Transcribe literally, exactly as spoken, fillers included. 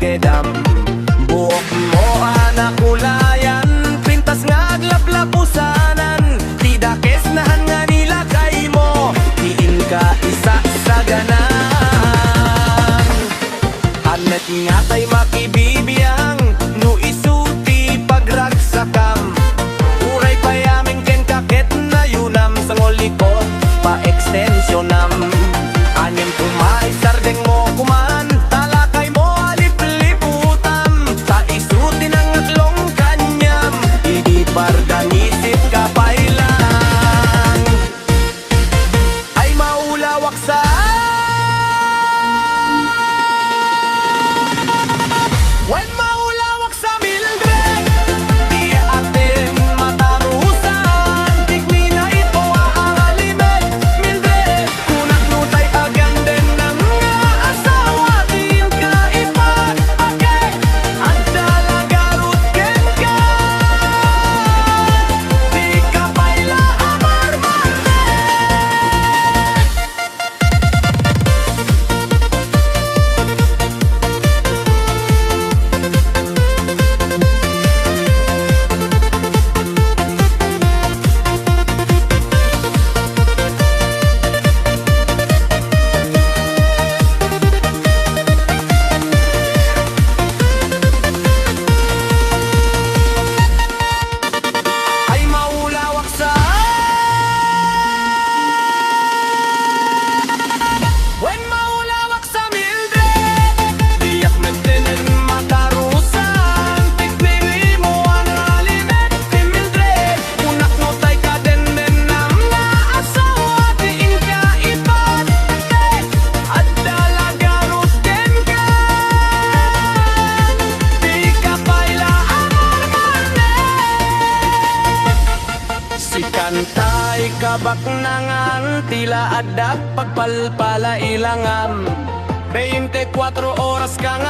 Dam, buokmo a nakulayan, pintas nga aglaplapusanan, ti dakes nahan nga nilakaymo, ti inka isaksaganan. Annet nga tay makibibiang, no isu ti pagragsakam. Uray pay amin kenka ket nayunam, sangolikot pa extensionam. Anem koma isardengmo koman, talakaymo a lipliputam, ta isu ti nangatlong kaniam, idi pardangisipka pay lang. Ay maulawak sa, wen maulawak sa Mildred, ti atin matarusan, tikmina ito a aralimek, Mildred. Kunak no tay agandennam nga asawa, ti inka ipat-ake, adda la garud kenka, dika pay la a marmarnek. Ay maulawak sa, wen maulawak sa Mildred, diak met tenen matarusan, tikmina ito a aralimek, ti Mildred. Kunak no tay kadennennam nga asawa, ti inka ipat-ake, adda la garud kenka, dika pay la a marmarnek. Sikan tay kabaknangan, ti la adda pagpalpalailangam. Beinte kuatro oras ka nga